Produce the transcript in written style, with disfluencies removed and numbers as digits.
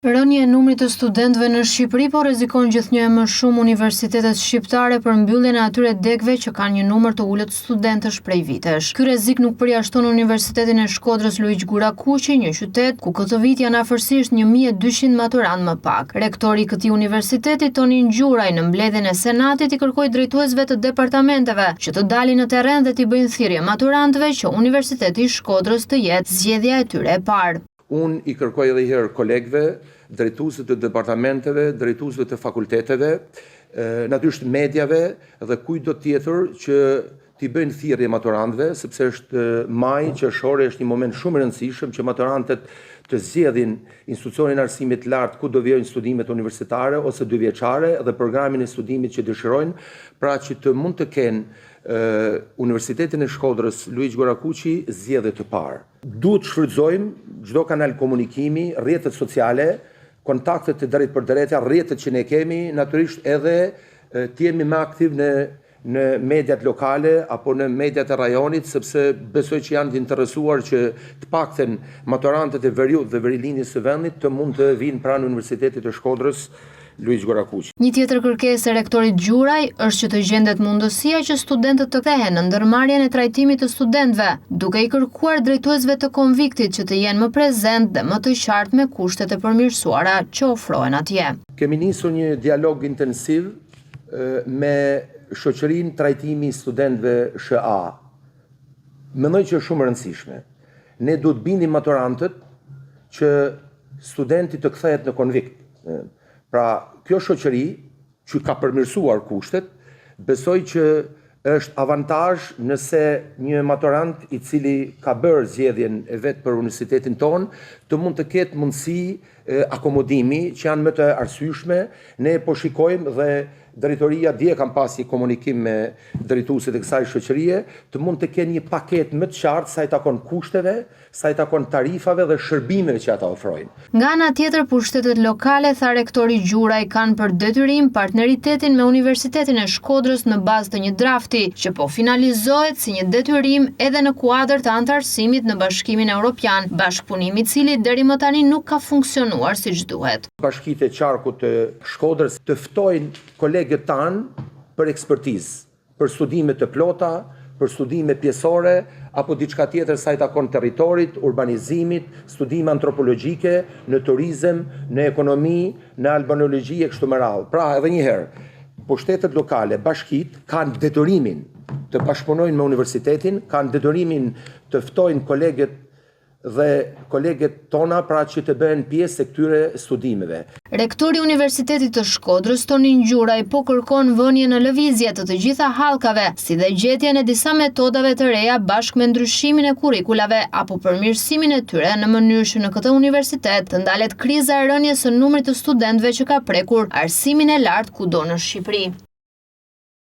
Rënia e numrit të studentëve në Shqipëri po rrezikon gjithnjë e më shumë universitetet shqiptare për mbylljen e atyre degëve që kanë një numër të ulët studentësh prej vitesh. Ky rrezik nuk përjashton Universitetin e Shkodrës Luigj Gurakuqi, një qytet ku këtë vit janë afërsisht 1200 maturantë më pak. Rektori i këtij universiteti, Tonin Gjuraj, në mbledhjen e Senatit i kërkoi drejtuesve të departamenteve që të dalin në terren dhe t'i bëjnë thirrje maturantëve që Universiteti i Shkodrës të jetë zgjedhja e tyre e parë. Unë i kërkoj edhe një herë kolegëve, drejtuesve të departamenteve, drejtuesve të fakulteteve, natyrisht mediave dhe kujtdo tjetër që t'i bëjnë thirrje maturantëve, sepse është maj, qershori është një moment shumë i rëndësishëm që maturantët të zgjedhin institucionin e arsimit të lartë ku do vijojnë studimet universitare ose dyvjeçare dhe programin e studimit që dëshirojnë, pra që të mund të kenë Universitetin e Shkodrës Luigj Gurakuqi zgjedhje të parë. Duhet të shfrytëzojmë çdo kanal komunikimi, rrjetet sociale, kontaktet e drejtpërdrejta, rrjetet që ne kemi, natyrisht edhe të jemi më aktiv në në mediat lokale apo në mediat e rajonit, sepse besoj që janë të interesuar që të paktën maturantët e veriut dhe verilindjes së vendit të mund të vijnë pranë Universitetit të Shkodrës Luigj Gurakuqi. Një tjetër kërkesë e rektorit Gjuraj është që të gjendet mundësia që studentët të kthehen në ndërmarrjen e trajtimit të studentëve, duke i kërkuar drejtuesve të konviktit që të jenë më prezent dhe më të qartë me kushtet e përmirësuara që ofrohen atje. Kemi nisur një dialog intensiv me shoqërinë Trajtimi i Studentëve SHA. Mendoj që është shumë e rëndësishme. Ne duhet të bindim maturantët që studenti të kthehet në konvikt. Pra, kjo shoqëri që ka përmirësuar kushtet, besoj që është avantazh nëse një maturant i cili ka bërë zgjedhjen e vet për universitetin tonë, të mund të ketë mundësi akomodimi që janë më të arsyeshme. Ne po shikojmë dhe drejtoria dje kam pas një komunikim me drejtuesit e kësaj shoqërie, të mund të kenë një paketë më të qartë sa i takon kushteve, sa i takon tarifave dhe shërbimeve që ata ofrojnë. Nga ana tjetër, pushtetet lokale, tha rektori Gjuraj, kanë për detyrim partneritetin me Universitetin e Shkodrës në bazë të një drafti, që po finalizohet si një detyrim edhe në kuadër të anëtarësimit në Bashkimin Europian, bashkëpunim i cili deri më tani nuk ka funksionuar siç duhet. Bashkitë e qarkut të Shkodrës të ftojnë kolegët tanë për ekspertizë, për studime të plota, për studime pjesore apo diçka tjetër sa i takon territorit, urbanizimit, studime antropologjike, në turizëm, në ekonomi, në albanologji e kështu me radhë. Pra, edhe një herë, pushtetet lokale, bashkitë kanë detyrimin të bashkëpunojnë me universitetin, kanë detyrimin të ftojnë kolegët dhe koleget tona pra që të bëhen pjesë e këtyre studimeve. Rektori i Universitetit të Shkodrës, Tonin Gjuraj, po kërkon vënien në lëvizje të të gjitha hallkave, si dhe gjetjen e disa metodave të reja bashkë me ndryshimin e kurrikulave apo përmirësimin e tyre në mënyrë që në këtë universitet të ndalet kriza e rënies së numrit të studentëve që ka prekur arsimin e lartë kudo në Shqipëri.